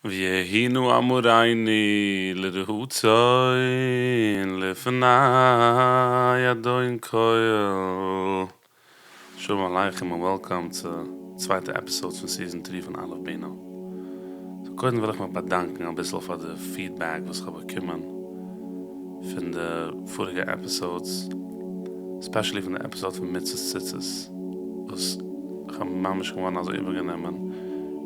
ויהי נא אמרינו לרצון לפני אדון כל. שלום עליכם און וועלקאם צו צווייטע עפיסאוד פון סיזען טרי פון אלף בינה. סאו קודם וויל איך מיך באדאנקן אביסל פאר די פידבעק וואס כ'האב באקומען פון די פאריגע עפיסאודס, ספעשעלי פון די עפיסאוד פון מצות ציצית וואס כ'האב ממש געווארן אזוי איבערגענומען,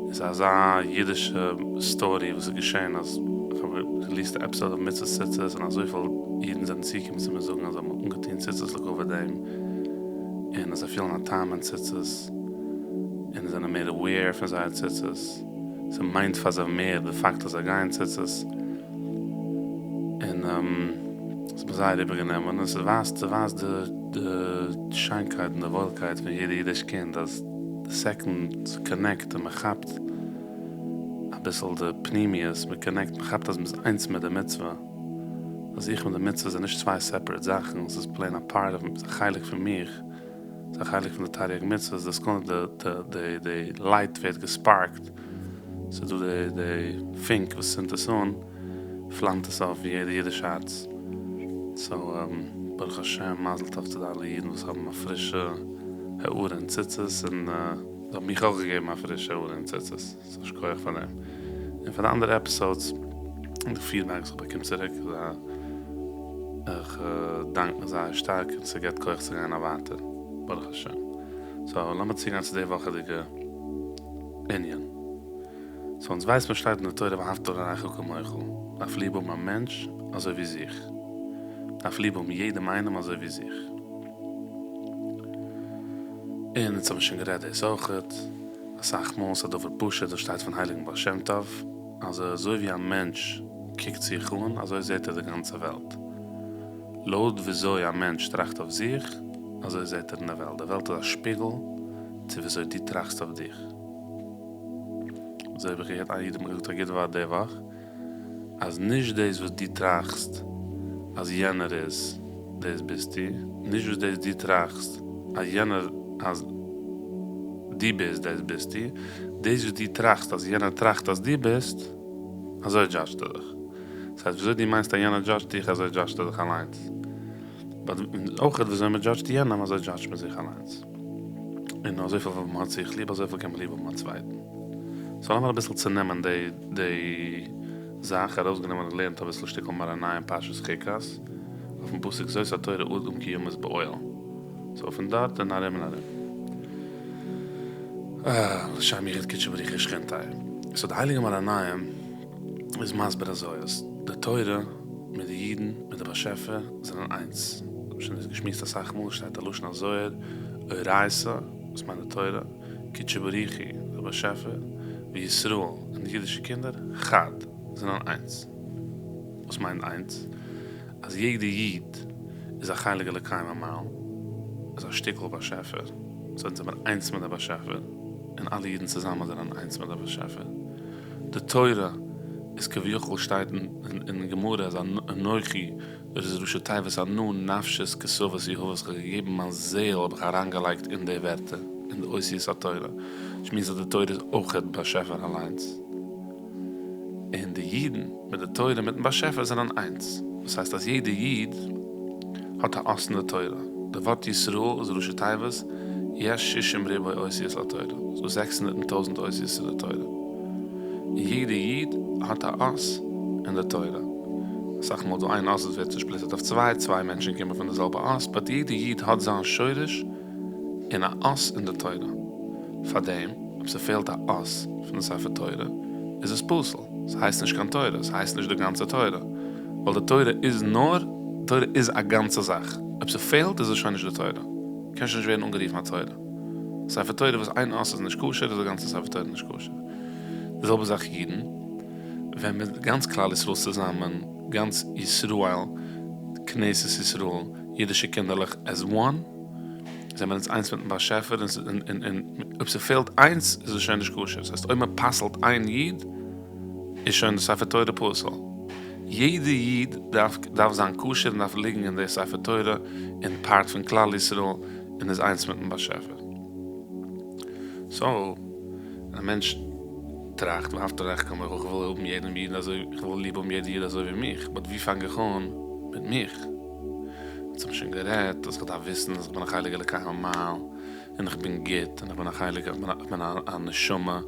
איז אזא אידישע סטארי וואס איז געשען אז כ'האב ריליעסט די עפיסאוד אויף מצות ציצית און אזויפיל אידן זענען צוגעקומען צו מיר זאגן אז זיי האבן אנגעטון ציצית לכבוד דעם און אז זיי פילן א טעם אין ציצית און זענען מער aware פון זייער ציצית, ס'מיינט פאר זיי מער די פאקט אז זיי גייען ציצית און ס'האט מיר זייער איבערגענומען און ס'ווייזט ס'ווייזט די די שיינקייט און די וואוילקייט פון יעדע אידיש קינד אז די סעקאנד ס'קאנעקט און מ'כאפט אביסל די פנימיות מ'קאנעקט מ'כאפט אז מ'איז איינס מיט די מצוה אז איך מיט די מצוה זענען נישט צוויי סעפערעט זאכן ס'איז פלעין א פארט אוו ס'איז א חלק פון מיך ס'איז א חלק פון די תרי"ג מצוות די סעקונדע די די די לייט ווערט געספארקט ס'איז דא די די פונק וואס צינדט עס אן פלאמט עס אויף אין יעדע אידיש הארץ סאו ברוך השם מזל טוב צו די אלע אידן וואס האבן א פרישע הארה אין ציצית און זיי האבן מיך אויך געגעבן א פרישע הארה אין ציצית סאו שכוח פאר דעם און פאר די אנדערע עפיסאודס און די פידבעק וואס איך באקום צוריק איז א איך דאנק מיר זייער שטארק און ס'געבט כח צו גיין אויף ווייטער ברוך השם. סאו לאמיר צוגיין צו די וואכעדיגע ענין. סאו אונז ווייסט מען שטייט אין די תורה ואהבת לרעך כמוך, מ'דארף ליב האבן א מענטש אזוי ווי זיך. מ'דארף ליב האבן יעדעם איינעם אזוי ווי זיך. און אונז האבן שוין גערעדט דאס אויכעט אסאך מאל, ס'איז א דבר פשוט דאס שטייט פון הייליגן בעל שם טוב. אז אזוי ווי א מענטש קוקט זיך אן, אזוי זעט ער די גאנצע וועלט. לויט וויאזוי א מענטש טראכט אויף זיך, אזוי זעט ער אין די וועלט. די וועלט איז א שפיגל צו וויאזוי דו טראכסט אויף דיך. אזוי האב איך געהערט איין איד האט מיר געזאגט א גוט ווארט די וואך, אז נישט דאס וואס דו טראכסט אז יענער איז, דאס ביסטו, נישט וואס דאס דו טראכסט אז יענער אז דו ביסט, דאס ביסטו, דאס וואס דו טראכסט אז יענער טראכט אז דו ביסט, אזוי דזשאדזשט ער דיך. דאס הייסט וויאזוי דו מיינסט אז יענער דזשאדזשט דיך אזוי דזשאדזשט ער דיך אליינס. באט אויך וויאזוי מען דזשאדזשט יענעם אזוי דזשאדזשט מען זיך אליינס. און אזויפיל ווי מען האט זיך ליב אזויפיל קען מען ליב האבן א צווייטן. סאו לאמיר אביסל צונעמען די די זאך, ארויסגענומען און געלערנט אביסל שטיקל מאור עינים פרשת חוקת, אויפן פסוק זאת התורה אדם כי ימות באוהל. סאו פון דארט און ארום און ארום. אה, לשם יחוד קודשא בריך הוא ושכינתיה. סאו די הייליגע מאור עינים איז מסביר אזוי אז די תורה מיט די אידן מיט די באשעפער זענען איינס. כ'האב שוין דאס געשמועסט אסאך מאל, שטייט א לשון הזוהר, אורייתא, וואס מיינט די תורה, קודשא בריך הוא, די באשעפער, וישראל, און די אידישע קינדער, חד, זענען איינס. וואס מיינט איינס? אז יעדע איד איז א חלק אלוקי ממעל, איז א שטיקל באשעפער, סאו אונז זעמיר איינס מיט די באשעפער, און אלע אידן צוזאמען זענען איינס מיט די באשעפער. די תורה איז כביכול שטייט אין גמרא אז אנכי דאס איז ראשי תיבות אנא נפשית כתבית יהבית איך האב געגעבן מיין זעהל האב איך אריינגעלייגט אין די ווערטער אין די אותיות התורה, וויטש מינס אז די תורה איז אויכעט באשעפער אליינס. און די אידן מיט די תורה מיטן באשעפער זענען איינס, דאס הייסט אז יעדע איד האט א אות אין די תורה, די ווארט ישראל איז ראשי תיבות יש שישים ריבוא אותיות לתורה, ס'איז דא זעקס הונדערט און טויזנט אותיות צו די תורה, און יעדע איד האט א אות אין די תורה, אסאך מאל איז דא איין אות וואס ווערט צושפליטערט אויף צוויי, צוויי מענטשן קומען פון די זעלבע אות, באט יעדע איד האט זיין שורש אין א אות אין די תורה, פארדעם אויב ס'פעלט א אות פון די ספר תורה איז עס פסול, ס'הייסט נישט קיין תורה, ס'הייסט נישט די גאנצע תורה, ווייל די תורה איז נאר, די תורה איז א גאנצע זאך, אויב ס'פעלט איז עס שוין נישט די תורה, קען שוין נישט ווערן אנגערופן א תורה. ספר תורה וואס איין אות איז נישט כשר איז די גאנצע ספר תורה נישט כשר. די זעלבע זאך אידן, ווען מ'איז גאנץ כלל ישראל צוזאמען, גאנץ ישראל, כנסת ישראל, אידישע קינדערלעך עז וואן, זעמער אונז איינס מיטן באשעפער און אויב ס'פעלט איינס איז עס שוין נישט כשר, דאס הייסט אויב מ'פסל'ט איין איד איז שוין די ספר תורה פסול, יעדע איד דארף דארף זיין כשר און דארף ליגן אין די ספר תורה און פארט פון כלל ישראל און איז איינס מיטן באשעפער. סאו ווען א מענטש. טראכט, ואהבת לרעך כמוך, איך וויל האבן יעדעם איד אזוי, איך וויל ליב האבן יעדע איד אזוי ווי מיך, באט ווי פאנג איך אן מיט מיך? אונז האבן שוין גערעדט אז איך דארף וויסן אז איך בין א חלק אלוקי ממעל, און איך בין גוט, און איך בין א חלק, איך בין א נשמה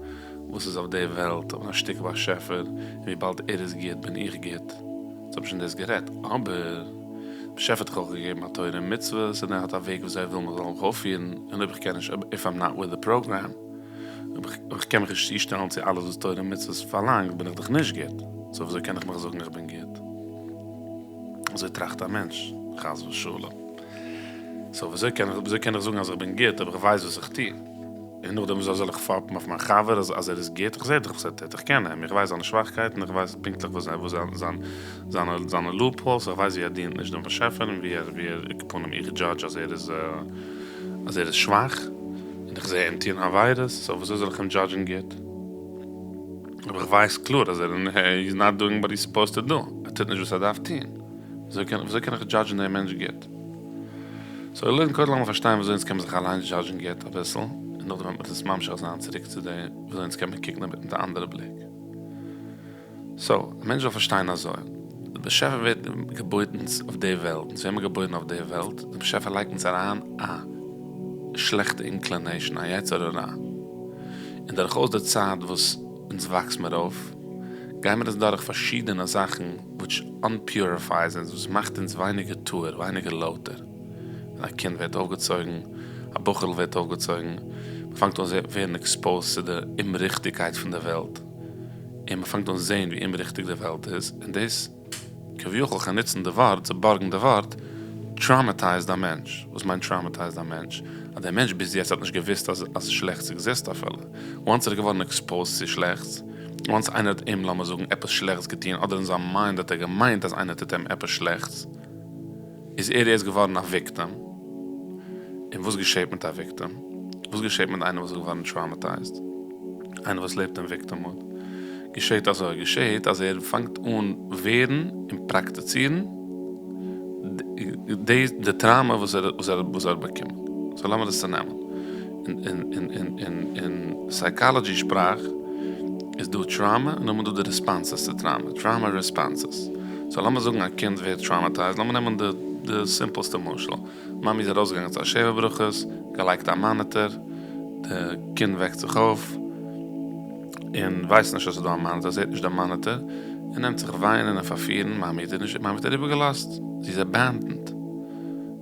וואס איז אויף די וועלט, איך בין א שטיק באשעפער, און וויבאלד ער איז גוט בין איך גוט. אונז האבן שוין דאס גערעדט, אבער דער באשעפער האט דאך אויך געגעבן א תורה און מצוות, און ער האט א וועג וויאזוי ער וויל מען זאל זיך אויפפירן, און אויב איך קען נישט, איף איים נאט וויט די פראגרעם, אויב איך קען מיך נישט צושטעלן צו אלעס וואס תורה און מצוות פארלאנגט, בין איך דאך נישט גוט, סאו וויאזוי קען איך מיך זאגן איך בין גוט? אזוי טראכט א מענטש, חס ושלום. סאו וויאזוי קען איך, וויאזוי קען איך זאגן אז איך בין גוט אויב איך ווייס וואס איך טו? און נאכדעם וויאזוי זאל איך פאפן אויף מיין חבר אז אז ער איז גוט? איך זע דאך וואס ער טוט, איך קען אים, איך ווייס זיינע שוואכקייטן, איך ווייס פונקטליך וואס זיין זיין זיינע זיינע לופהאלס, איך ווייס ווי ער דינט נישט דעם באשעפער און ווי ער ווי ער כפנים איך דזשאדזש אז ער איז אז ער איז שוואך, און איך זע אים טון עבירות, סאו וויאזוי זאל איך אים דזשאדזשן גוט? אבער איך ווייס קלאר אז ער הי איז נאט דואינג וואט הי איז סופאוזד טו דו, ער טוט נישט וואס ער דארף טון, וויאזוי קען איך דזשאדזשן דעם מענטש גוט? סאו לערן קודם לאמיר פארשטיין וויאזוי אונז קען מען זיך אליינס דזשאדזשן גוט אביסל, און נאכדעם וועט מען עס ממשיך זיין צוריק צו די וויאזוי אונז קען מען קוקן דערמיט מיט א אנדערע בליק. סאו, א מענטש זאל פארשטיין אזוי, דער באשעפער ווערט געבויט אונז אויף די וועלט, אונז ווערן מיר געבוירן אויף די וועלט, דער באשעפער לייגט אונז אריין א שלעכטע אינקלינעישאן, א יצר הרע, און דורכאויס די צייט וואס אונז וואקס מיר אויף, גייען מיר אונז דורך פארשידענע זאכן וויטש אנפיוריפייס אונז, וואס מאכט אונז ווייניגער טהור, ווייניגער לויטער. ווען א קינד ווערט אויפגעצויגן, א בחור'ל ווערט אויפגעצויגן, מ'פאנגט אן ווערן עקספאוזד צו די אומריכטיגקייט פון די וועלט, און מ'פאנגט אן זען ווי אומריכטיג די וועלט איז, און דאס, כביכול כ'קען נוצן די ווארט, צו בארגן די ווארט, טראמעטייזד א מענטש. וואס מיינט טראמעטייזד א מענטש? אז דער מענטש ביז יעצט האט נישט געוואוסט אז אז שלעכטס עקזיסט אפילו. וואנס ער איז געווארן עקספאוזד צו שלעכטס, וואנס איינער האט אים, לאמיר זאגן, עפעס שלעכטס געטון, אדער אין זיין מיינד האט ער געמיינט אז איינער טוט אים עפעס שלעכטס, איז ער יעצט געווארן א וויקטעם. און וואס געשעט מיט א וויקטעם? וואס געשעט מיט איינער וואס איז געווארן טראמעטייזד? איינער וואס לעבט אין וויקטעמהוד? געשעט אזוי, געשעט אז ער פאנגט אן ווערן און פראקטיצירן די די טראומא וואס ער וואס ער וואס ער האט באקומען. סאו לאמיר דאס צונעמען. אין אין אין אין אין סייקאלעדזשי שפראך איז דא טראומא און נאכדעם איז דא די ריספאנסעס צו טראומא, טראומא ריספאנסעס. סאו לאמיר זאגן א קינד ווערט טראומאטייזד, לאמיר נעמען די די סימפלסטע משל. מאמי איז ארויסגעגאנגען צו א שבע ברכות, געלייגט א מאניטער, די קינד וועקט זיך אויף און ווייסט נישט אז ס'איז דא א מאניטער, זעט נישט די מאניטער, און נעמט זיך וויינען און פארפירן, מאמי האט איר נישט, מאמי האט איר איבערגעלאזט, זי איז עבענדענד,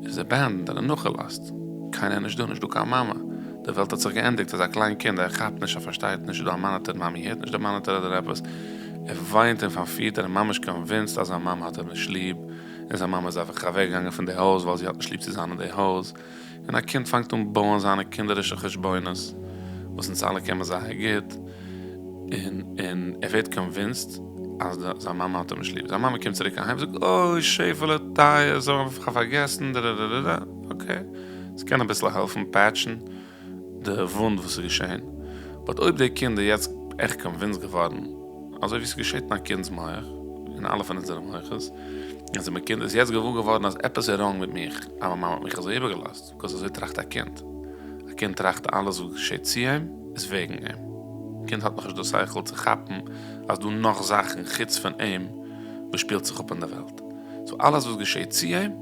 זי איז עבענדענד און נאכגעלאזט, קיינער איז נישט דא, נישט דא קיין מאמע, די וועלט האט זיך געענדיגט, אזא קליין קינד, ער כאפט נישט, ער פארשטייט נישט, איז דא א מאניטער, מאמי הערט נישט די מאניטער אדער עפעס, ער וויינט און פארפירט, ער איז ממש קאנווינסד אז זיין מאמע האט אים נישט ליב, און זיין מאמע איז אויך אוועקגעגאנגען פון די הויז ווייל זי האט נישט ליב צו זיין אין די הויז, און א קינד פאנגט אן בויען זיינע קינדערישע חשבונות, וואס אונז אלע קען מען זייער גוט, און און ער ווערט קאנווינסד אז זיין מאמע האט אים נישט ליב, זיין מאמע קומט צוריק אהיים זאגט אוי שעפעלע טייער כ'האב פארגעסן דערערערערע, אקעי, ס'קען אביסל העלפן פעטשן. די וואונד וואס איז געשען, באט אויב די קינד איז יעצט עכט קאנווינסד געווארן, אזוי ווי ס'געשעט אין א קינד'ס מח, אין אלע פון אונזערע מוחות, אז די קינד איז יעצט געוואר געווארן אז עפעס איז ראנג מיט מיך, אז מיין מאמע האט מיך אזוי איבערגעלאזט, ביקאוז אזוי טראכט א קינד, א קינד טראכט אלעס וואס געשעט צו אים איז וועגן אים, א קינד האט נאכנישט די שכל צו כאפן אז דא נאך זאכן חוץ פון אים וואס שפילט זיך אפ אין די וועלט, סאו אלעס וואס געשעט צו אים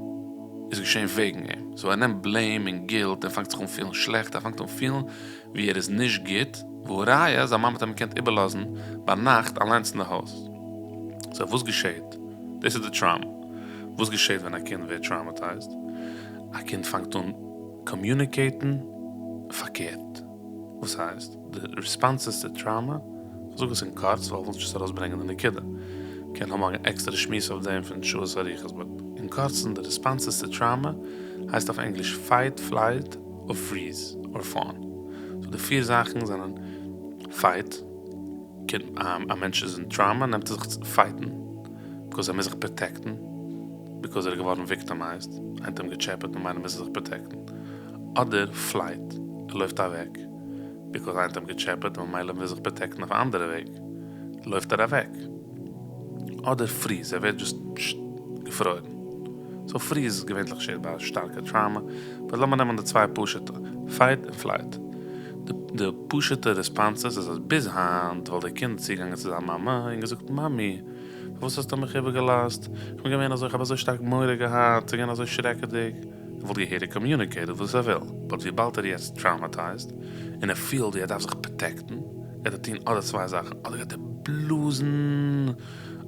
איז געשען וועגן אים, סאו ער נעמט בלעים און גילט, ער פאנגט זיך אן פילן שלעכט, ער פאנגט אן פילן ווי ער איז נישט גוט, והא ראיה זיין מאמע האט אים געקענט איבערלאזן ביינאכט אליינס אין די הויז. סאו וואס געשעט? דאס איז די טראומא. וואס געשעט ווען א קינד ווערט טראומעטייזד? א קינד פאנגט אן קאמיוניקעיטן פארקערט. וואס הייסט? די ריספאנסעס צו טראומא, כ'זאג עס אין קורץ ווייל כ'וויל נישט ארויסברענגען די נקודה, מ'קען האבן א עקסטערע שמועס אויף דעם פון שעות אריכות, באט אין קורצן די ריספאנסעס צו טראומא הייסט אויף ענגליש פייט, פלייט, אר פריז, אר פאון. סאו די פיר זאכן זענען פייט, א מענטש איז אין טראומא נעמט ער זיך פייטן, ביקאוז ער מוז זיך פראטעקטן, ביקאוז ער איז געווארן וויקטעמייזד, איינער האט אים געטשעפעט ממילא מוז ער זיך פראטעקטן. אדער פלייט, ער לויפט אוועק, ביקאוז איינער האט אים געטשעפעט און ממילא מוז ער זיך פראטעקטן אויף א אנדערע וועג, לויפט ער אוועק. אדער פריז, ער ווערט דזשאסט געפרוירן. סאו פריז איז געווענטליך געשעט ביי א שטארקע טראומא, באט לאמיר נעמען די צוויי פשוטע, פייט און פלייט. די פשוט'ע ריספאנס איז אז ביז היינט וואלט דער קינד צוגעגאנגען צו זיין מאמע און געזאגט מאמי פארוואס האסטו מיך איבערגעלאזט, איך בין געווען אזוי, איך האב אזוי שטארק מורא געהאט, ס'איז געווען אזוי שרעקעדיג. ער וואלט געהעריג קאמיוניקעיטעד וואס ער וויל, באט וויבאלד ער איז יעצט טראומעטייזד און ער פילט ווי ער דארף זיך פראטעקטן, גייט ער טון אדער צוויי זאכן, אדער גייט ער בלאזן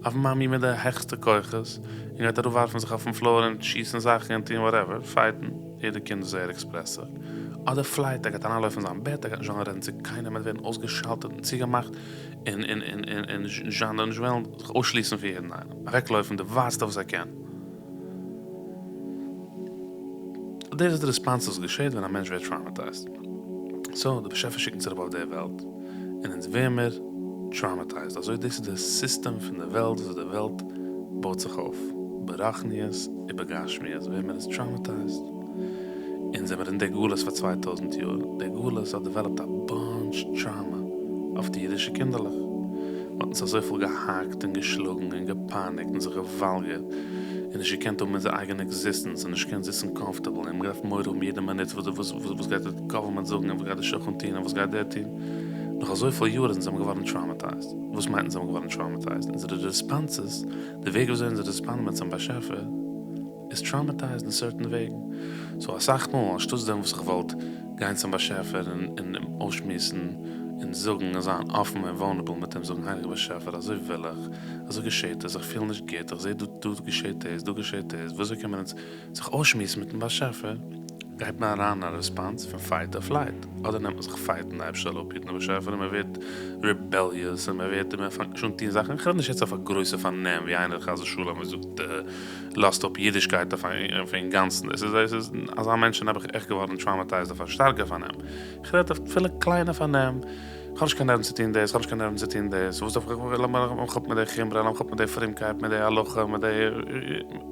אויף מאמי מיט די העכסטע כוחות, און גייט אראפווארפן זיך אויפן פלאר און שיסן זאכן און טון וואטעווער, פייטן, יעדע קינד איז זייער עקספרעסיוו, אדער פלייט, ער גייט אריינלויפן אין זיין בעט, ער גייט נישט וועלן רעדן צו קיינעם, ער וועט ווערן אויסגעשאלטעט און צוגעמאכט, און און און און און נישט זיין נישט וועלן זיך אויסשליסן פון יעדן איינעם, אוועקלויפן די ווייטסטע וואס ער קען. דאס איז די ריספאנס וואס געשעט ווען א מענטש ווערט טראומעטייזד. סאו, די באשעפער שיקט אונז אראפ אויף די וועלט, און אונז ווערמיר טראומעטייזד. אזוי דאס איז די סיסטעם פון די וועלט וויאזוי די וועלט בויט זיך אויף, ברחניות ובגשמיות ווערמיר אונז טראומעטייזד. אונז זעמיר אין די גלות פאר צוויי טויזנט יאר, די גלות האט דעוועלאפט א באנטש טראומא אויף די אידישע קינדערלעך, מען האט אונז אזויפיל געהאקט און געשלאגן און געפייניגט און זיך געוואלגערט און נישט געקענט האבן אונזער אייגענע עקזיסטענס און נישט געקענט זיצן קאמפארטעבל און געדארפט מורא האבן יעדע מינוט וואס וואס גייט די גאווערמענט זאגן און וואס גייט די שכן טון און וואס גייט דער טון, נאך אזויפיל יאר אונז זעמיר געווארן טראומעטייזד, וואס מיינט אונז זעמיר געווארן טראומעטייזד? אונזערע ריספאנסעס, די וועג וויאזוי אונז ריספאנדן מיר צום באשעפער, איז טראמעטייזד אין סערטען וועגן, סאו אסאך מאל אנשטאטס דעם וואס איך וואלט גיין צום באשעפער און אים אויסשמועסן און זאגן און זיין אפן און וואלנערעבל מיט אים זאגן הייליגער באשעפער אזוי וויל איך, אזוי געשעט עס, איך פיל נישט גוט, איך זע דא דא געשעט דאס, דא געשעט דאס, וויאזוי קען מען אונז זיך אויסשמועסן מיטן באשעפער, גייט מען אריין אין א ריספאנס פון פייט אר פלייט, אדער נעמט מען זיך פייטן די אייבערשטער זאל אפהיטן די באשעפער און מען ווערט ריבעליעס און מען ווערט און מען פאנגט נישט אן טון זאכן, איך רעד נישט יעצט אויף א גרויסע פארנעם ווי איינער חס ושלום וואס זאגט לאזט אפ אידישקייט אויף אינגאנצן, דאס איז דאס איז אזא מענטש איז נעבעך עכט געווארן טראמעטייזד אויף א שטארקע פארנעם, איך רעד אויף אפילו קליינע פארנעם, איך האב נישט קיין נערוון צו טון דאס, איך האב נישט קיין נערוון צו טון דאס, וואס דארף איך, לאמיך אפ מיט די חומרא, לאמיך אפ מיט די פרומקייט, מיט די הלכה, מיט די,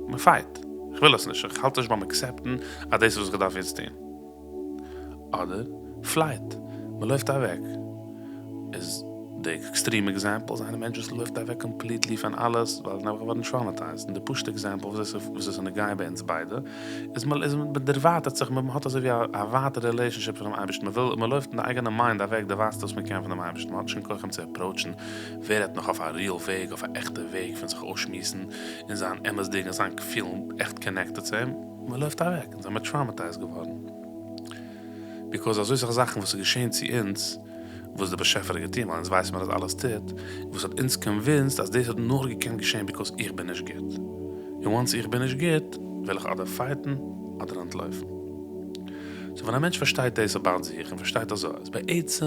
מען פייט, איך וויל עס נישט, איך האלט נישט ביים עקסעפטן אז דאס איז וואס איך דארף יעצט טון. אדער פלייט, מען לויפט אוועק, איז די עקסטרים עקזעמפל איז איינער מענטש וואס לויפט אוועק קאמפליטלי פון אלעס ווייל ער איז נעבעך געווארן טראמעטייזד, און די פשוטע עקזעמפל וואס עס איז נוגע ביי אונז ביידע איז מען איז מען דערווייטערט זיך מען האט אזוי ווי א ווייטע רילעישאנשיפ פונעם אייבערשטן מען וויל מען לויפט אין די אייגענע מיינד אוועק די ווייטסטע וואס מען קען פונעם אייבערשטן מען האט נישט קיין כח אים צו עפראוטשן ווער רעדט נאך אויף א ריעל וועג אויף א עכטע וועג פון זיך אויסשמועסן און זיין אמת'דיג און זיין פילן עכט קאנעקטעד צו אים. מען לויפט אוועק, אונז זעמיר טראמעטייזד געווארן, ביקאוז אזוי סאך זאכן וואס איז געשען צו אונז, וואס דער באשעפער האט געטון, ווייל אונז ווייסן מיר אז אלעס טוט, וואס האט אונז קאנווינסד אז דאס האט נאר געקענט געשען ביקאוז איך בין נישט גוט, און וואנס איך בין נישט גוט, וועל איך אדער פייטן אדער אנטלויפן. סאו ווען א מענטש פארשטייט דאס אבאוט זיך, און פארשטייט אזוי אז בעצם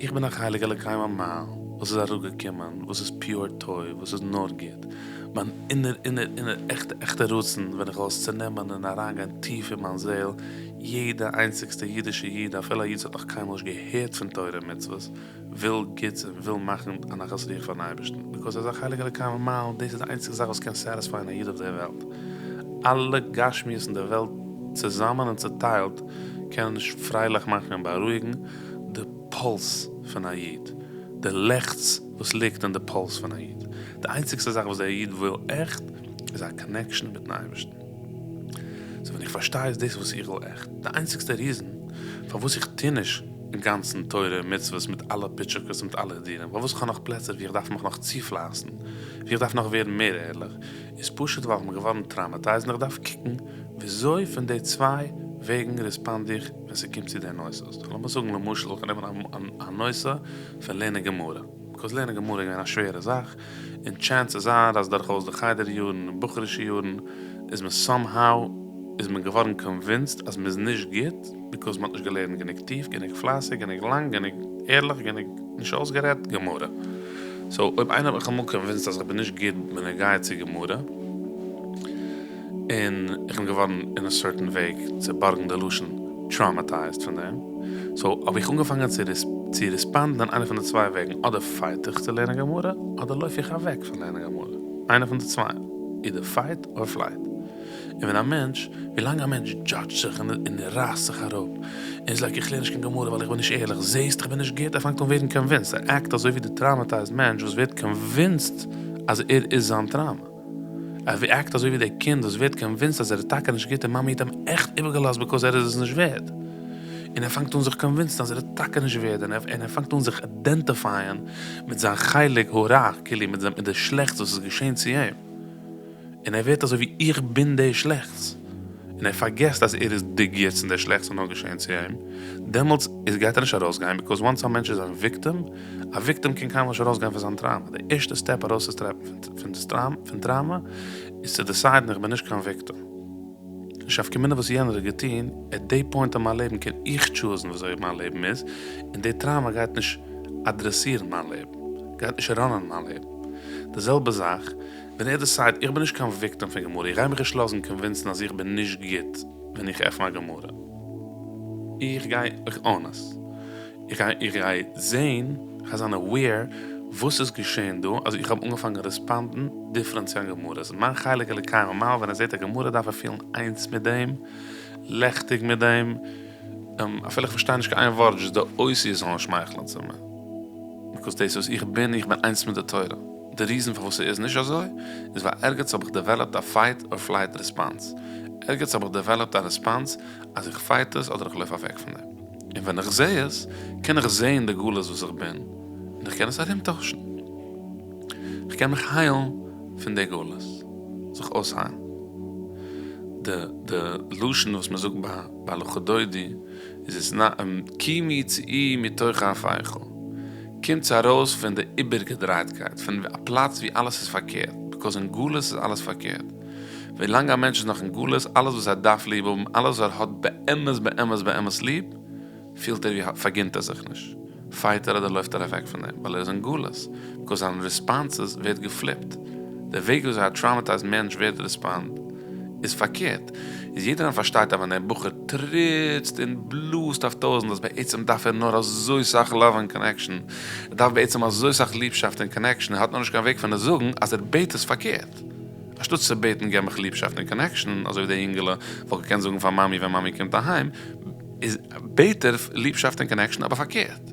איך בין א חלק אלוקי ממעל וואס איז אראפגעקומען, וואס איז פיור טוב, וואס איז נאר גוט, מיין אינער אינער אינער עכטע עכטע רצון ווען איך זאל עס צונעמען און אריינגיין טיף אין מיין זעהל, יעדע איינציגסטע אידישע איד אפילו א איד וואס האט נאך קיינמאל נישט געהערט פון תורה און מצוות וויל גוטס און וויל מאכן א נחת רוח פארן אייבערשטן ביקאויז ער איז א חלק אלוקי ממעל דאס איז די איינציגסטע זאך וואס קען סעטיספייען א איד אויף דער וועלט אלע גשמיות אין דער וועלט צוזאמען און צוטיילט קענען נישט פרייליך מאכן און בארואיגן די פולס פון א איד די לעכץ וואס ליגט אין די פולס פון א איד. די איינציגסטע זאך וואס דער איד וויל עכט איז א קאנעקשאן מיטן אייבערשטן. סאו ווען איך פארשטיי אז דאס איז וואס איך וויל עכט, די איינציגסטע ריזען פארוואס איך טו נישט אינגאנצן תורה און מצוות מיט אלע פיטשעווקעס און מיט אלע הידורים, פארוואס איך האב נאך פלעצער ווי איך דארף מיך נאך צופלייסן, ווי איך דארף נאך ווערן מער ערליך, איז פשוט ווייל איך בין געווארן טראמעטייזד און איך דארף קוקן וויאזוי פון די צוויי וועגן ריספאנד איך ווען ס'קומט צו די נושא. סאו לאמיר זאגן למשל איך נעם א נושא פון לערנען גמרא, ביקאוז לערנען גמרא איז געווען א שווערע זאך, און טשענסעס אר אז דורכאויס די חדר יארן און בחור'ישע יארן איז מען סאם האו איז מען געווארן קאנווינסד אז מען איז נישט גוט ביקאוז מען האט נישט געלערנט גענוג טיף, גענוג פלייסיג, גענוג לאנג, גענוג ערליך, גענוג נישט אויסגערעדט גמרא. סאו אויב איינער האט מיך אמאל קאנווינסד אז איך בין נישט גוט בנוגע צו גמרא, און איך בין געווארן אין א סערטען וועג, צו בארגן די לשון, טראמעטייזד פון דעם, סאו האב איך אנגעפאנגען צו צו ריספאנדן אין איינע פון די צוויי וועגן, אדער פייט איך צו לערנען גמרא, אדער לויף איך אוועק פון לערנען גמרא, איינע פון די צוויי, אידער פייט אר פלייט. און ווען א מענטש, ווילאנג א מענטש דזשאדזשט זיך און און רייסט זיך אראפ, און איז לייק איך לערן נישט קיין גמרא ווייל איך בין נישט ערליך, זעהסט איך בין נישט גוט, ער פאנגט אן ווערן קאנווינסד, ער עקט אזוי ווי די טראמעטייזד מענטש וואס ווערט קאנווינסד אז ער איז זיין טראמא. ער עקט אזוי ווי דער קינד וואס ווערט קאנווינסד אז ער איז טאקע נישט גוט און מאמי האט אים עכט איבערגעלאזט ביקאוז ער איז עס נישט ווערד. און ער פאנגט אן זיך קאנווינסן אז ער איז טאקע נישט ווערד, און ער פאנגט אן זיך אידענטיפייען מיט זיין חלק הרע, כאילו מיט די שלעכטס וואס איז געשען צו אים, און ער ווערט אזוי ווי איך בין די שלעכטס, און ער פארגעסט אז ער איז די גוטס און די שלעכטס איז נאר געשען צו אים, דעמאלטס איז גייט ער נישט ארויסגיין, ביקאוז וואנס א מענטש איז א וויקטעם, א וויקטעם קען קיינמאל נישט ארויסגיין פון זיין טראומא, די ערשטע סטעפ ארויסצוסטעפן פון טראומא איז צו דיסיידן איך בין נישט קיין וויקטעם. נישט נפקא מינה וואס יענער האט געטון, עט די פוינט אין מיין לעבן קען איך טשוזן וויאזוי מיין לעבן איז, און די טראומא גייט נישט אדרעסירן מיין לעבן, גייט נישט ראנען מיין לעבן. די זעלבע זאך ווען ער דיסיידט איך בין נישט קיין וויקטעם פון גמרא, איך גיי מיך נישט לאזן קאנווינסן אז איך בין נישט גוט ווען איך עפן א גמרא. איך גיי איך און עס. איך גיי איך גיי זעהן, איך גיי זיין אוועיר וואס איז געשעהן דא אז איך האב אנגעפאנגען רעספאנדן דיפרענט צו א גמרא, ס'איז מיין חלק אלוקי ממעל ווען ער זעהט א גמרא דארף ער פילן איינס מיט דעם, לעכטיג מיט דעם, אפילו איך פארשטיי נישט קיין איין ווארט דזשאסט די אותיות זאלן שמייכלען צו מיר, ביקאוז דאס וואס איך בין, איך בין איינס מיט די תורה, די ריזען פארוואס ס'איז נישט אזוי איז ווייל ערגעץ האב איך דעוועלאפט א פייט אר פלייט רעספאנס, ערגעץ האב איך דעוועלאפט א רעספאנס אז איך פייט עס אדער איך לויף אוועק פון דעם. און ווען איך זע עס, קען איך זען די גלות וואס איך בין, און איך קען עס ארומטוישן. איך קען מיך היילן פון די גלות, זיך אויסהיילן. די די לשון וואס מען זאגט ביי ביי לכה דודי איז עס נ קומי צאי מתוך ההפכה, קומטס ארויס פון די איבערגעדרייטקייט, פון א פלאץ ווי אלעס איז פארקערט, ביקאוז אין גלות איז אלעס פארקערט. ווילאנג א מענטש איז נאך אין גלות, אלעס וואס ער דארף ליב האבן, אלעס וואס ער האט באמת באמת באמת ליב, פילט ער ווי פארגינט ער זיך נישט, פייט ער אדער לויפט ער אוועק פון דעם, ווייל ער איז אין גלות, ביקאוז זיין ריספאנסעס ווערט געפליפט, די וועג וויאזוי א טראומעטייזד מענטש ווערט ריספאנד איז פארקערט, איז יעדער איינער פארשטייט אז ווען דער בחור טריצט און בלאזט אויף טויזענט אז בעצם דארף ער נאר אזוי סאך לאוו און קאנעקשאן, ער דארף בעצם אזוי סאך ליבשאפט און קאנעקשאן, ער האט נאר נישט קיין וועג פון עס זאגן אז ער בעט עס פארקערט. אנשטאט צו בעטן געב מיך ליבשאפט און קאנעקשאן, אזוי ווי דער יונגעלע וואלט געקענט זאגן פאר מאמי ווען מאמי קומט אהיים, איז בעט ער ליבשאפט און קאנעקשאן אבער פארקערט.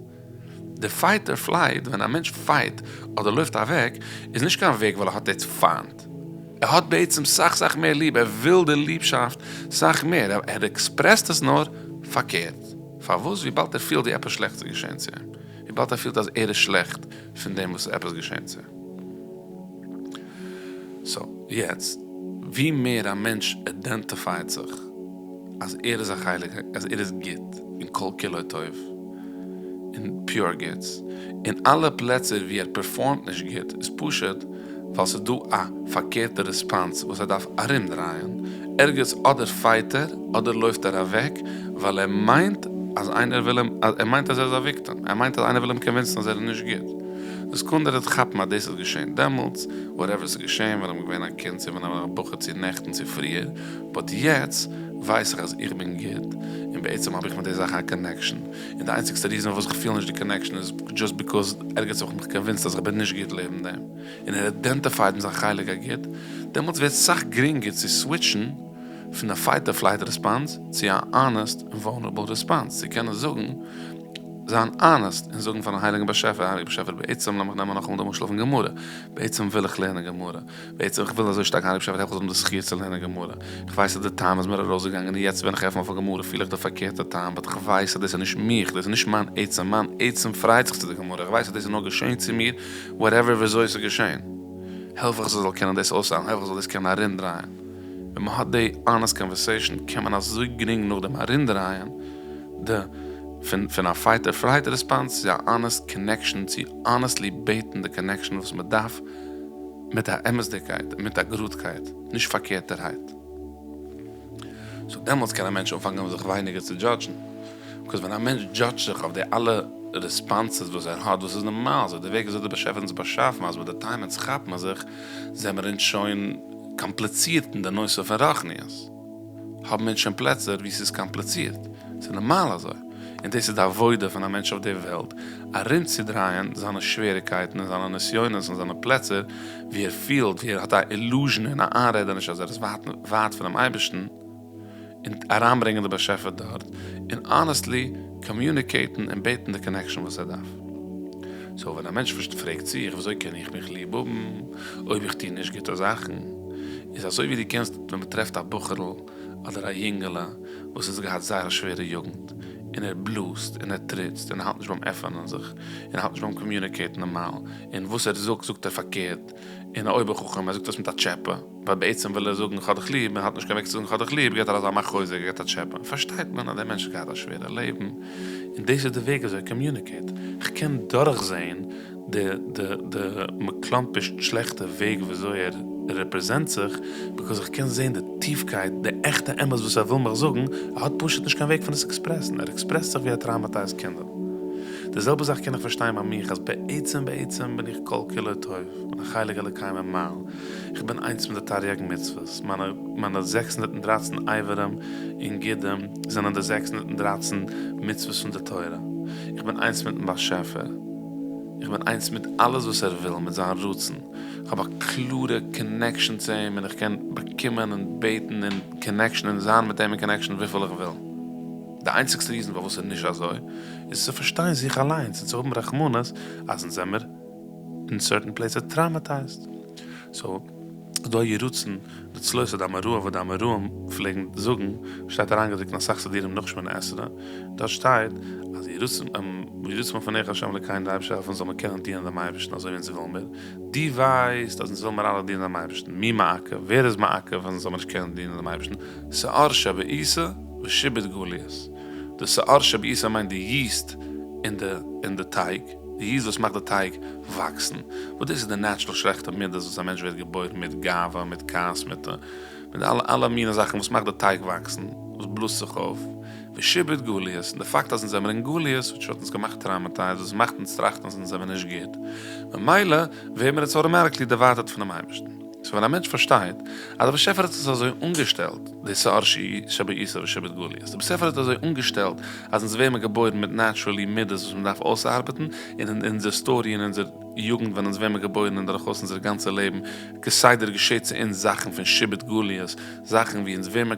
די פייט אר פלייט, ווען א מענטש פייט אדער לויפט אוועק, איז נישט קיין וועג ווייל ער האט יעצט פיינט. ער האט בעצם סאך סאך מער ליב, ער וויל די ליבשאפט סאך מער, ער עקספרעסט עס נאר פארקערט. פארוואס? וויבאלד ער פילט ווי עפעס שלעכטס איז געשען צו אים. וויבאלד ער פילט אז ער איז שלעכט פון דעם וואס עפעס געשען צו אים. סאו יעצט, ווי מער א מענטש אידענטיפייט זיך אז ער איז א חלק, אז ער איז גוט, און כל כולו טוב, און פיור גוטס, און אלע פלעצער ווי ער פערפארמט נישט גוט איז פשוט ווייל ס'איז דא א פארקערטע ריספאנס וואס ער דארף ארומדרייען, ערגעץ אדער פייט ער אדער לויפט ער אוועק ווייל ער מיינט אז איינער וויל אים, ער מיינט אז ער איז א וויקטעם, ער מיינט אז איינער וויל אים קאנווינסן אז ער איז נישט גוט. די סעקונדע ער וועט כאפן אז דאס איז געשען דעמאלטס, וואטעווער ס'איז געשען ווען איך בין געווען א קינד צו ווען איך בין א בחור צו נעכטן צו פריער, באט יעצט ווייס איך אז איך בין גוט, און בעצם האב איך מיט די זאך א קאנעקשאן, און די איינציגסטע ריזען פארוואס איך פיל נישט די קאנעקשאן איז דזשאסט ביקאוז ערגעץ האב איך מיך קאנווינסט אז איך בין נישט גוט לעבן דעם, און ער אידענטיפייד מיט זיין חלק הגוט, דעמאלטס ווערט סאך גרינגער צו סוויטשן פון א פייט אר פלייט רעספאנס צו א אנעסט און וואלנערעבל רעספאנס, צו קענען זאגן. זיין אנעסט און זאגן פארן הייליגן באשעפער, הייליגער באשעפער בעצם לאמיך נעמען נאכאמאל די משל פון גמרא, בעצם וויל איך לערנען גמרא, בעצם איך וויל אזוי שטארק הייליגער באשעפער העלף איך זאל האבן די זכי' צו לערנען גמרא, איך ווייס אז די טעם איז מיר ארויסגעגאנגען און יעצט ווען איך עפן אויף א גמרא פיל איך די פארקערטע טעם, באט איך ווייס אז דאס איז נישט מיך, דאס איז נישט מיין עצם, מיין עצם פרייט זיך צו די גמרא, איך ווייס אז דאס איז נאר געשען צו מיר, וואטעווער וויאזוי עס איז געשען, העלף איך זאל קענען דאס אויסהיילן, העלף איך זאל דאס קענען ארומדרייען, ווען מען האט די אנעסט קאנווערסעישאן קען מען אזוי גרינג נאכדעם ארומדרייען די. פון פון א פייט אר פלייט רעספאנס צו א אנעסט קאנעקשאן צו אנעסטלי בעטן די קאנעקשאן וואס מען דארף מיט א אמת'דיגקייט און מיט א גראדקייט נישט פארקערטערהייט. סאו דעמאלטס קען א מענטש אנפאנגען זיך ווייניגער צו דזשאדזשן. ביקאוז ווען א מענטש דזשאדזשט זיך אויף די אלע רעספאנסעס וואס ער האט וואס איז נארמאל אזוי די וועג וויאזוי די באשעפער האט אונז באשאפן אז מיט די טיים אונז כאפן מיר זיך זעמער אונז שוין קאמפליצירט אין די נושא פון רוחניות. האבן אונז שוין פלעצער וואו ס'איז קאמפליצירט, ס'איז נארמאל אזוי, און דאס איז די עבודה פון א מענטש אויף די וועלט, ארומצודרייען זיינע שוועריקייטן און זיינע נסיונות און זיינע פלעצער וואו ער פילט ווי ער האט א אילוזשן און א איינרעדעניש אז ער איז ווייט ווייט פונעם אייבערשטן, און אריינברענגען די באשעפער דארט, און אנעסטלי קאמיוניקעיטן און בעטן די קאנעקשאן וואס ער דארף. סאו ווען א מענטש פרעגט זיך וויאזוי קען איך מיך ליב האבן אויב איך טו נישט גוטע זאכן, איז אזוי ווי דו קענסט ווען מען טרעפט א בחור'ל אדער א יונגעלע וואס האט געהאט זייער א שווערע יוגנט. און ער בלאזט און ער טריצט און ער האלט נישט ביים עפענען זיך, און ער האלט נישט ביים קאמיוניקעיטן נארמאל, און וואס ער זאגט זאגט ער פארקערט, און א אויבער חכם, ער זאגט עס מיט א טשעפע, ווייל בעצם וויל ער זאגן כ'האב דיך ליב, און האט נישט קיין וועג צו זאגן כ'האב דיך ליב, געט ער אזא מאך חוזק, ער געט א טשעפע, פארשטייט מען אז דער מענטש האט געהאט א שווערע לעבן, און דאס איז די וועג וויאזוי ער קאמיוניקעיט, כ'קען דורכזען די די די מקלומפערשט שלעכטע וועג וויאזוי ער רעפרעזענט זיך, ביקאוז איך קען זען די טיפקייט, די עכטע אמת וואס ער וויל מיך זאגן, ער האט פשוט נישט קיין וועג פון עס עקספרעסן, ער עקספרעסט זיך ווי א טראמעטייזד קינד. די זעלבע זאך קען איך פארשטיין ביי מיך אז בעצם בעצם בין איך כל כולו טוב, בין א חלק אלוקי ממעל, איך בין איינס מיט די תריג מצוות, מיינע מיינע זעקס הונדערט און דרייצן אברים און גידים זענען די זעקס הונדערט און דרייצן מצוות פון די תורה, איך בין איינס מיטן באשעפער, איך בין איינס מיט אלעס וואס ער וויל, מיט זיין רצון, איך האב א קלארע קאנעקשאן צו אים און איך קען באקומען און בעטן און קאנעקשאן און זיין מיט אים אין קאנעקשאן וויפיל איך וויל. די איינציגסטע ריזן פארוואס ס'איז נישט אזוי איז צו פארשטיין זיך אליינס און צו האבן רחמנות אז אונז זעמער אין סערטען פלעצער טראמעטייזד. סאו איז דא א יהי רצון דצלותא דאמוראי וואס די אמוראים פלעגן זאגן, שטייט אריינגעדרוקט אין אסאך סידורים נאך שמונה עשרה, דארט שטייט אז יהי רצון יהי רצון מלפניך ה' אלוקינו די אייבערשטער העלפן זאל מען קענען דינען דעם אייבערשטן אזוי ווי אונז ווילן מיר, דו ווייסט אז אונז וויל מיר אלע דינען דעם אייבערשטן, מי מעכב, ווער איז מעכב אז אונז זאל מיר נישט קענען דינען דעם אייבערשטן, שאור שבעיסה ושעבוד גליות, די שאור שבעיסה מיינט די יעסט אין די אין די טייג, די יעסט וואס מאכט די טייג וואקסן, וואס דאס איז די נעטשרעל שלעכטע מידות וואס א מענטש ווערט געבוירן מיט, גאווה, מיט כעס, מיט מיט אלע אלע מיני זאכן וואס מאכט די טייג וואקסן, וואס בלאזט זיך אויף, ושעבוד גליות, און די פאקט אז אונז זעמיר אין גליות, וויטש האט אונז געמאכט טראמעטייזד, וואס מאכט אונז טראכטן אז אונז זעמיר נישט גוט, ממילא ווערן מיר אונז אוטומעטיקלי דערווייטערט פונעם אייבערשטן. סאו ווען א מענטש פארשטייט אז דער באשעפער האט עס אזוי אנגעשטעלט, די שאור שבעיסה ושעבוד גליות, דער באשעפער האט אזוי אנגעשטעלט אז אונז ווערן מיר געבוירן מיט נעטשרעלי מידות וואס מען דארף אויסארבעטן, און אין אונזער סטארי אין אונזער יוגנט ווען אונז ווערן מיר געבוירן און דורכאויס אונזער גאנצע לעבן כסדר געשעט צו אונז זאכן פון שעבוד גליות, זאכן ווי אונז ווערן מיר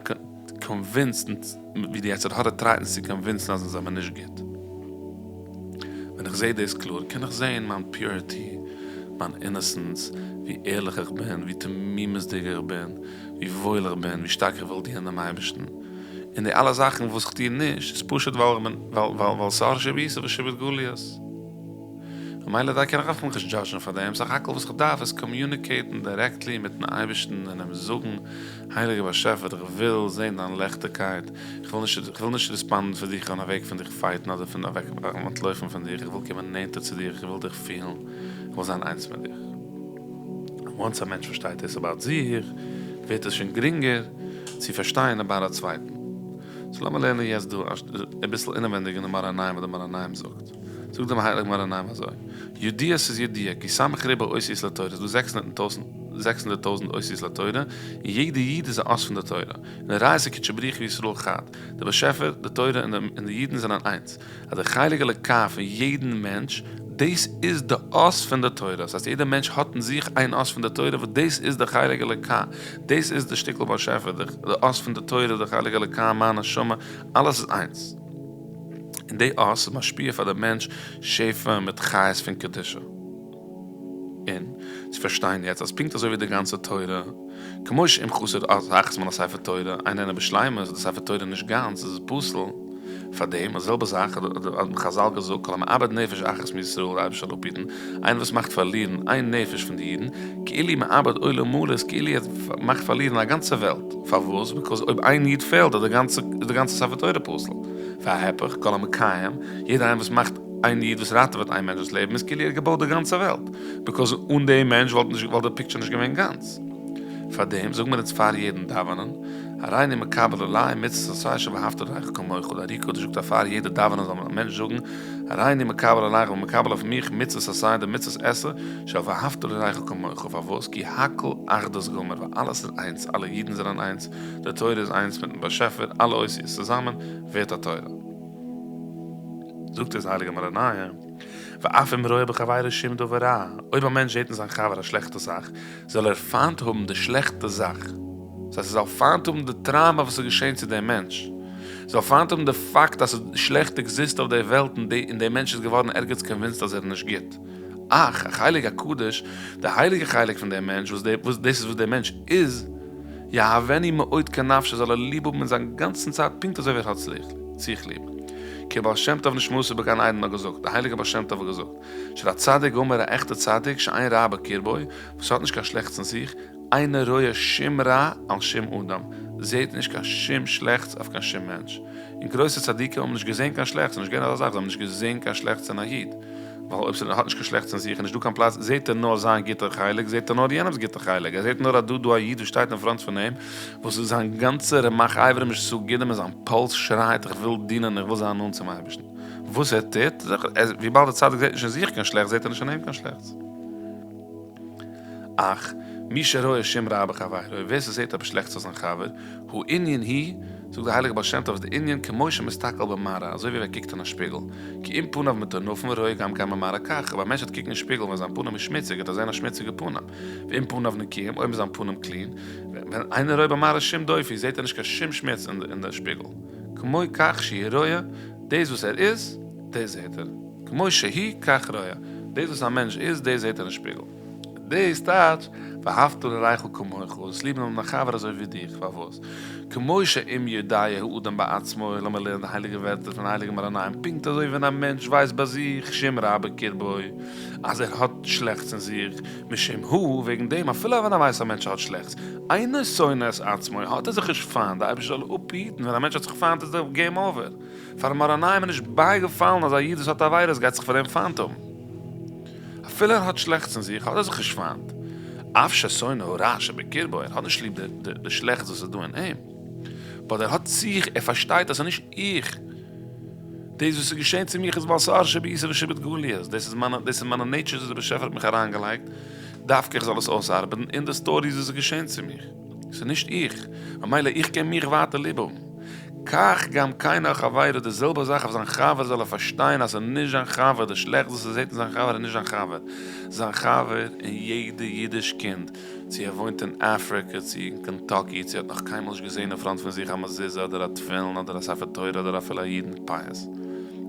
קאנווינסד ווי די יצר הרע טרייט אונז צו קאנווינסן אז אונז זעמיר נישט גוט. ווען איך זעה דאס קלאר קען איך זעהן מיין פיוריטי, מיין אינעסענס, ווי ערליך איך בין, ווי תמימות'דיג איך בין, ווי וואויל איך בין, ווי שטארק איך וויל דינען דעם אייבערשטן. און די אלע זאכן וואס איך טוה נישט איז פשוט ווייל איך בין ווייל ווייל שאור שבעיסה ושעבוד גליות. ממילא דארף קען איך מיך נישט דזשאדזשן פאר דעם, סך הכל וואס איך דארף איז קאמיוניקעיטן דירעקטלי מיטן אייבערשטן און אים זאגן, הייליגער באשעפער איך וויל זען דיין לעכטיגקייט, איך וויל נישט איך וויל נישט ריספאנדן פאר דיך אין א וועג פון דיך פייטן אדער פון אוועק אנטלויפן פון דיך, איך וויל קומען נענטער צו דיר, איך וויל דיך פילן, איך וויל זיין איינס מיט דיך. וואנס א מענטש פארשטייט דאס אבאוט זיך, ווערט עס שוין גרינגער צו פארשטיין אבאוט א צווייטן. סאו לאמיר לערנען יעצט דא אביסל אינעווענדיג אין די מאור עיניים וואס די מאור עיניים זאגט. זאגט דער הייליגער מאור עיניים אזוי, ידוע ס'איז ידוע, כי סמך ריבוא אותיות לתורה, ס'איז דא זעקס הונדערט טויזנט אותיות לתורה, און יעדע איד איז א אות פון די תורה, און אורייתא קודשא בריך הוא וישראל חד, דער באשעפער, די תורה און די אידן זענען איינס, אז דער חלק אלוקה פון יעדן מענטש, דאס איז די אות פון די תורה, דאס הייסט יעדער מענטש האט אין זיך איין אות פון די תורה וואס דאס איז די חלק אלוקה, דאס איז די שטיקל באשעפער, די אות פון די תורה, די חלק אלוקה, מיין נשמה, אלעס איז איינס. און די אות איז משפיע פאר די מענטש שפע מיט חיות פון קדושה. און צו פארשטיין יעצט אז פונקט אזוי ווי די גאנצע תורה, כמו שאם חסר אות אחת מן הספר תורה, איננה בשלימות, איז די ספר תורה נישט גאנץ, איז עס פסול. פאר דעם, די זעלבע זאך האבן חזל געזאגט, כל המאבד נפש אחת מישראל, די אייבערשטער זאל אפהיטן, איינער וואס מאכט פארלירן איין נפש פון די אידן, כאילו מאבד עולם מלא, איז כאילו ער מאכט פארלירן א גאנצע וועלט. פארוואס? ביקאוז אויב איין איד פעלט איז די גאנצע איז די גאנצע ספר תורה פסול. וההיפך, כל המקיים, יעדער איינער וואס מאכט איין איד וואס ראטעוועט איין מענטש'ס לעבן איז כאילו ער האט געבויט די גאנצע וועלט. ביקאוז אן דעם מענטש וואלט נישט וואלט די פיקטשער נישט געווען גאנץ. פארדעם זאגן מיר אונז פאר יעדן דאווענען, הריני מקבל עלי מצות עשה של ואהבת לרעך כמוך, די אר"י הקדוש זאגט אז פאר יעדע דאווענען זאל א מענטש זאגן, הריני מקבל עלי איך בין מקבל אויף מיך מצות עשה די מצות עשה של ואהבת לרעך כמוך, פארוואס? כי הכל אחדות גמור, ווייל אלעס איז איינס, אלע אידן זענען איינס, די תורה איז איינס מיטן באשעפער, אלע אותיות צוזאמען ווערט א תורה. זאגט דאס הייליגע מאור עינים, ואף אם רואה בחבירו שום דבר רע, אויב א מענטש זעט אין זיין חבר א שלעכטע זאך, זאל ער פיינט האבן די שלעכטע זאך, דאס הייסט ער זאל פיינט האבן די טראומא וואס איז געשען צו דעם מענטש, ער זאל פיינט האבן די פאקט אז ס'איז שלעכט עקזיסט אויף די וועלט און די מענטש איז געווארן ערגעץ קאנווינסד אז ער איז נישט גוט. אך, החלק הקדוש, די הייליגע חלק פון דעם מענטש, וואס דאס איז וואס דער מענטש איז, יאהבנו מאוד כנפשו, זאל ער ליב האבן אין זיין גאנצן צייט פונקט אזוי ווי ער האט זיך ליב. כי הבעל שם טוב נשמתו בגן עדן האט געזאגט, דער הייליגער בעל שם טוב האט געזאגט, שהצדיק גמור א עכטע צדיק שאין רע בקרבו, וואס האט נישט קיין שלעכטס אין זיך, אינו רואה שום רע על שום אדם, זעהט נישט קיין שום שלעכטס אויף קיין שום מענטש. און גרויסע צדיקים האבן נישט געזעהן קיין שלעכטס, ס'איז נישט געווען אזא זאך, זיי האבן נישט געזעהן קיין שלעכטס אין א איד. ווייל אויב ס'האט נישט קיין שלעכטס אין זיך איז נישטא קיין פלאץ, זעהט ער נאר זיין גוטע חלק, זעהט ער נאר יענעמ'ס גוטע חלק, ער זעהט נאר אז דא דא א איד וואס שטייט אין פראנט פון אים, וואס איז זיין גאנצע רמ"ח איברים ושס"ה גידים און זיין פולס שרייט איך וויל דינען איך וויל זיין נאנט צום אייבערשטן. וואס ער טוט, וויבאלד דער צדיק זעהט נישט אין זיך קיין שלעכטס זעהט ער נישט אין אים קיין שלעכטס. אך, מי שרואה שום רע בחבירו, ווער ס'זעהט עפעס שלעכטס אויף זיין חבר, הענין הוא, זאגט דער הייליגער בעל שם טוב אז די ענין כמו שמסתכל במראה, אזוי ווי ווען ער קוקט אין א שפיגל, כי אם פניו מטונפין רואה גם כן במראה כך, אויב א מענטש וועט קוקן אין שפיגל ווען זיין פנים איז שמוציג וועט ער זעהן א שמוציגע פנים, ואם פניו נקיים, אויב איז זיין פנים קלין, ווען אינו רואה במראה שום דופי, זעהט ער נישט קיין שום שמוץ אין די שפיגל, כמו כך שהוא רואה, דאס וואס ער איז, דאס זעהט ער. כמו שהוא כך רואה, דאס וואס א מענטש איז, דאס זעט ער אין שפיגל. דאס טייטש, ואהבת לרעך כמוך, זאלסט ליב האבן דיין חבר אזוי ווי דיך, פארוואס? כמו שאם יודע האדם בעצמו, לאמיר לערנען די הייליגע ווערטער פון הייליגן מאור עינים, פונקט אזוי ווי ווען א מענטש ווייסט ביי זיך שום רע בקרבו, אז ער האט שלעכטס אין זיך, משום הא, וועגן דעם, אפילו ווען ער ווייסט א מענטש האט שלעכטס, אינו שונא את עצמו, האט ער זיך נישט פיינט, די אייבערשטער זאל אפהיטן, ווען א מענטש האט זיך פיינט איז דער געים אווער. פארן מאור עינים איז נישט בייגעפאלן אז א איד וואס האט עבירות גייט זיך פאר דעם פיינט האבן. אפילו ער האט שלעכטס אין זיך האט ער זיך נישט פיינט. אף ששונא הרע שבקרבו, ער האט נישט ליב די שלעכטס וואס איז דא אין אים. באט ער האט זיך, ער פארשטייט אז ס'איז נישט איך. דאס וואס איז געשען צו מיך איז ווייל ס'איז שאור שבעיסה ושעבוד גליות. דאס איז מיינע, דאס איז מיינע נעטשערס וואס דער באשעפער האט מיך אריינגעלייגט דווקא איך זאל עס אויסארבעטן, און די סטאריס וואס איז געשען צו מיך. ס'איז נישט איך. ממילא איך קען מיך ווייטער ליב האבן. כך גם כן על חברו, די זעלבע זאך אויף זיין חבר זאל ער פארשטיין אז ס'איז נישט זיין חבר, די שלעכטס וואס ער זעט אין זיין חבר איז נישט זיין חבר, זיין חבר און יעדע אידיש קינד, צו ער וואוינט אין אפריקע צו אין קענטאקי, צו ער האט נאך קיינמאל נישט געזען אין פראנט פון זיך א מזוזה אדער א תפילין אדער א ספר תורה אדער אפילו א איד מיט פאות,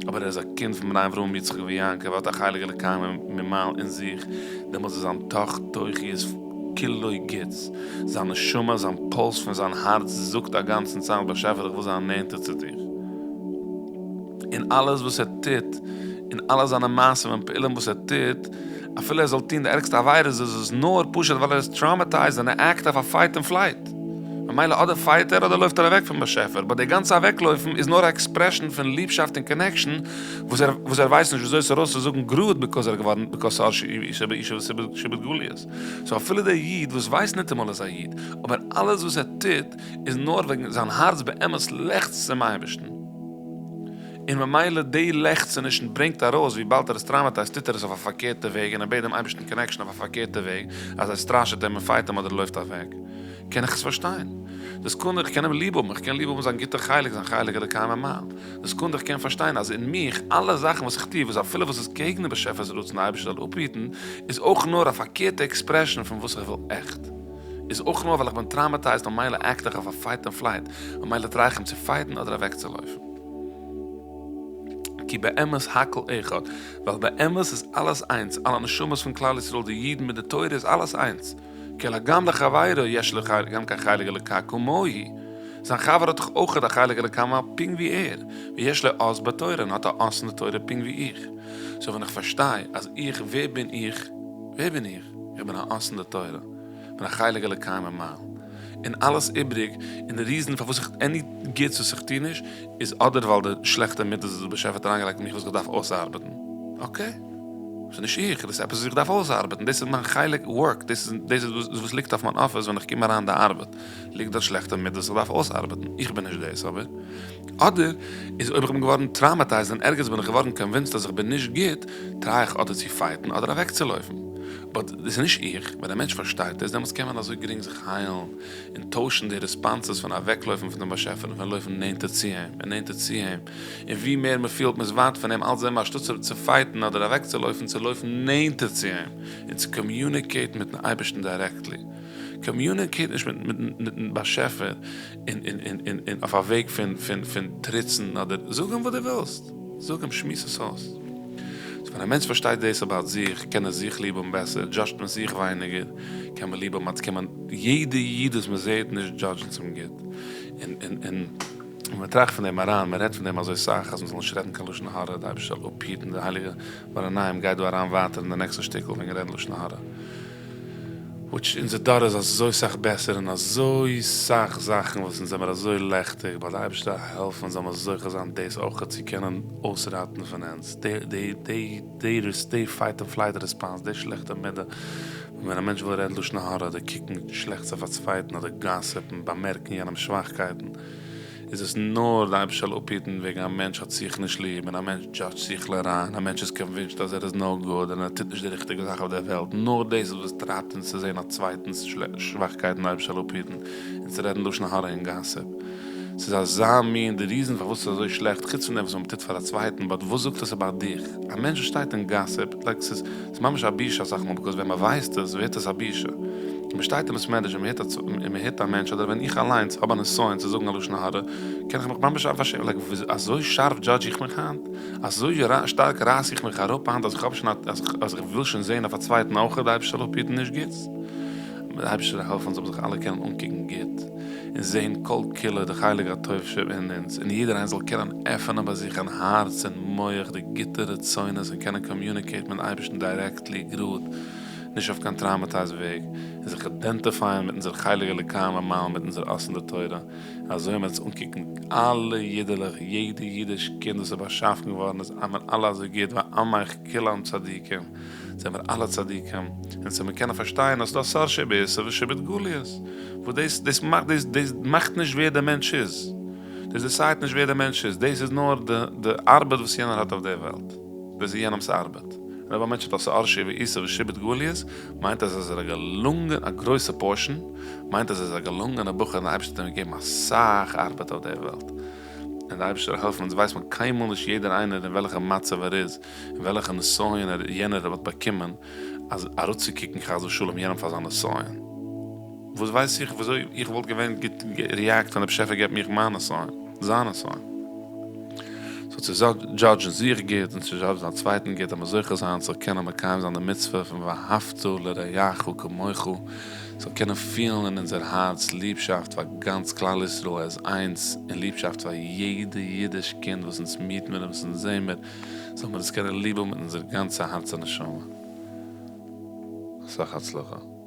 אבער ער איז א קינד פון בני אברהם יצחק ויעקב, ער האט א חלק אלוקי ממעל אין זיך, דעמאלטס איז זיין תוך תוכי איז כולו גוטס. זיין נשמה, זיין פולס פון זיין הארץ זאגט א גאנצן צייט באשעפער איך וויל זיין נענטער צו דיר. און אלעס וואס ער טוט, און אלע זיינע מעשים און פעולים וואס ער טוט, אפילו ער זאל טון די ערגסטע עבירות איז עס נאר פשוט ווייל ער איז טראמעטייזד און ער עקט אויף א פייט און פלייט. ממילא אדער פייט ער אדער לויפט ער אוועק פון באשעפער, באט די גאנצע אוועקלויפן איז נאר א עקספרעשן פון ליבשאפט און קאנעקשאן וואס ער וואס ער ווייסט נישט וויאזוי עס ארויס צו זאגן גראד ביקאוז ער איז געווארן ביקאוז ס'איז שעבוד גליות. סאו אפילו דער איד וואס ווייסט ניטאמאל ער איז א איד, אבער אלעס וואס ער טוט איז נאר וועגן זיין הארץ באמת לעכצט צום אייבערשטן, און ממילא די לעכצענישן ברענגט ארויס וויבאלד ער איז טראמעטייזט טוט ער עס אויף א פארקערטע וועג און ער בעט דעם אייבערשטן קאנעקשאן אויף א פארקערטע וועג אז ער סטראשעט אים און פייט אים אדער לויפט אוועק. קען איך עס פארשטיין. די סעקונדע איך קען אים ליב האבן, איך קען ליב האבן זיין גוטע חלק, זיין חלק אלוקי ממעל. די סעקונדע איך קען פארשטיין אז אין מיך, אלע זאכן וואס איך טו, וואס אפילו וואס איז קעגן די באשעפער'ס רצון די אייבערשטער זאל אפהיטן, איז אויך נאר א פארקערטע עקספרעשאן פון וואס איך וויל עכט. איז אויך נאר ווייל איך בין טראמעטייזד ממילא עקט איך אויף א פייט און פלייט, ממילא טריי איך אים צו פייטן אדער אוועקצולויפן. כי באמת הכל אחד, ווייל באמת איז אלעס איינס, אלע נשמות פון כלל ישראל, די אידן מיט די תורה איז אלעס איינס. כי הלא גם לחבירו יש לו גם כן חלק אלוקה כמוהו, זיין חבר האט דאך אויך א חלק אלוקה ממעל פונקט ווי ער, ויש לו אות בתורה און האט א אות אין די תורה פונקט ווי איך. סאו ווען איך פארשטיי אז איך, ווער בין איך? ווער בין איך? איך בין א אות אין די תורה, איך בין א חלק אלוקה ממעל, און אלעס איבריג, און די ריזען פארוואס איך עני גוטס וואס איך טו נישט, איז אדער ווייל די שלעכטע מידות וואס דער באשעפער האט אריינגעלייגט אין מיך וואס איך דארף אויסארבעטן, אקעי, ס'איז נישט איך, דאס איז עפעס וואס איך דארף אויסארבעטן, דאס איז מיין חלק ווארק, דאס איז דאס איז וואס ליגט אויף מיין אפיס ווען איך קום אריין די ארבעט, ליגט דארט שלעכטע מידות וואס איך דארף אויסארבעטן, איך בין נישט דאס, אבער אדער איז אויב איך בין געווארן טראמעטייזד און ערגעץ בין איך געווארן קאנווינסד אז איך בין נישט גוט, טריי איך אדער צו פייטן אדער אוועקצולויפן, באט דאס איז נישט איך, ווען א מענטש פארשטייט דאס דעמאלטס קען מען אזוי גרינג זיך היילן. און טוישן די רעספאנסעס פון אוועקלויפן פון דעם באשעפער און פון לויפן נענטער צו אים און נענטער צו אים, און ווי מער מען פילט מען איז ווייט פון אים אלץ זעמער אנשטאט צו פייטן אדער אוועקצולויפן צו לויפן נענטער צו אים און צו קאמיוניקעיטן מיטן אייבערשטן דירעקטלי. קאמיוניקעיט נישט מיטן באשעפער און אויף א וועג פון טריצן אדער זאג אים וואס דו ווילסט. זאג אים, שמועס עס אויס. סאו ווען א מענטש פארשטייט דאס אבאוט זיך, קען ער זיך ליב האבן בעסער, דזשאדזשט מען זיך ווייניגער, קען מען ליב האבן אז קען מען יעדע איד וואס מען זעט נישט דזשאדזשן צום גוט. און און און. און מען טראכט פון דעם אריין, מען רעדט פון דעם אזוי סאך אז מען זאל נישט רעדן קיין לשון הרע, די אייבערשטער זאל אפהיטן, די הייליגע מאור עינים גייט דא אריין ווייטער אין די נעקסטע שטיקל וועגן רעדן לשון הרע, וויטש אונזער דור איז אזוי סאך בעסער אין אזוי סאך זאכן וואס אונז זעמער אזוי לעכטיג, באט די אייבערשטער זאל העלפן זאל מען זוכה זיין דאס אויכעט צו קענען אויסראטן פון אונז, די די די די די פייט און פלייט רעספאנס, די שלעכטע מידה ווען א מענטש וויל רעדן לשון הרע אדער קוקן שלעכטס אויף א צווייטן אדער גאסיפן, באמערקן יענעמ'ס שוואכקייטן, איז עס נאר די אייבערשטער זאל אפהיטן וועגן א מענטש האט זיך נישט ליב און א מענטש דזשאדזשט זיך לרע און א מענטש איז קאנווינסד אז ער איז נאו גוד און ער טוט נישט די ריכטיגע זאך אויף דער וועלט, נאר דאס איז וואס טרייבט אונז צו זען א צווייטנס שוואכקייטן די אייבערשטער זאל אפהיטן און צו רעדן לשון הרע און גאסיפ. ס'איז אזא מין די ריזען פארוואס ס'איז אזוי שלעכט חוץ פון דעם וואס מ'טוט פאר א צווייטן באט וואס זאגט עס אבאוט דיך? א מענטש וואס שטייט און גאסיפט לייק ס'איז ממש א בושה אסאך מאל ביקאוז ווען מ'ווייסט עס ווערט עס א בושה. ווען מ'שטייט אין בית מדרש און מ'הערט און מ'הערט א מענטש אדער ווען איך אליינס האב א נסיון צו זאגן א לשון הרע קען איך מיך ממש פארשעמען לייק אזוי שארף דזשאדזש איך מיך היינט? אזוי שטארק רייס איך מיך אראפ היינט אז איך האב שוין אז איך וויל שוין זעהן אויף א צווייטן אויך די אייבערשטער זאל אפהיטן נישט גוטס? די אייבערשטער זאל העלפן אונז זאלן זיך אלע קענען אנקוקן גוט און זען כל כולו די חלק הטוב שבאין אונז, און יעדער איינער זאל קענען עפענען ביי זיך אין הארץ און מח די גוטע רצונות און קענען קאמיוניקעיטן מיטן אייבערשטן דירעקטלי גראד נישט אויף קיין טראמעטייזד וועג, און זיך אידענטיפייען מיט אונזער חלק אלוקי ממעל מיט אונזער אות אין די תורה, און אזוי וועלן אונז אנקוקן אלע אידעלעך, יעדע אידיש קינד וואס איז באשאפן געווארן איז זעמיר אלע אזוי גוט ועמך כולם צדיקים. זעמיר אלע צדיקים, און סאו מיר קענען פארשטיין אז ס'דא א שאר שבעיסה ושעבוד גליות, וואס דאס דאס מאכט דאס דאס מאכט נישט ווער דער מענטש איז, דאס דיסיידט נישט ווער דער מענטש איז, דאס איז נאר די די ארבעט וואס יענער האט אויף דער וועלט, דאס איז יענעמ'ס ארבעט, און אויב א מענטש האט א שאר שבעיסה ושעבוד גליות, מיינט עס אז ער איז א געלונגען א גרויסע פארשען, מיינט אז ער איז א געלונגענע בחור און דער אייבערשטער האט אים געגעבן אסאך ארבעט אויף דער וועלט, און דער אייבערשטער זאל העלפן אונז ווייסט מען קיינמאל נישט יעדער איינער אין וועלכע מצב ער איז, און וועלכע נסיון ער יענער האט באקומען אז אראפצוקוקן חס ושלום יענעם פאר זיין נסיון. וואס ווייס איך וויאזוי איך וואלט געווען געריעקט ווען דער באשעפער געבט מיך מיין נסיון, זיין נסיון. סאו צו דזשאדזשן זיך גוט און צו דזשאדזשן א צווייטן גוט אז מ'זאל זוכה זיין צו קענען מקיים זיין די מצוה פון ואהבת לרעך כמוך, זאל קענען פילן אין אונזער הארץ ליבשאפט פאר גאנץ כלל ישראל עז איינס, און ליבשאפט פאר יעדע אידיש קינד וואס אונז מיט מיר און וואס אונז זעהן מיר, זאל מיר עס קענען ליב האבן מיט אונזער גאנצע הארץ און נשמה. אסאך הצלחה.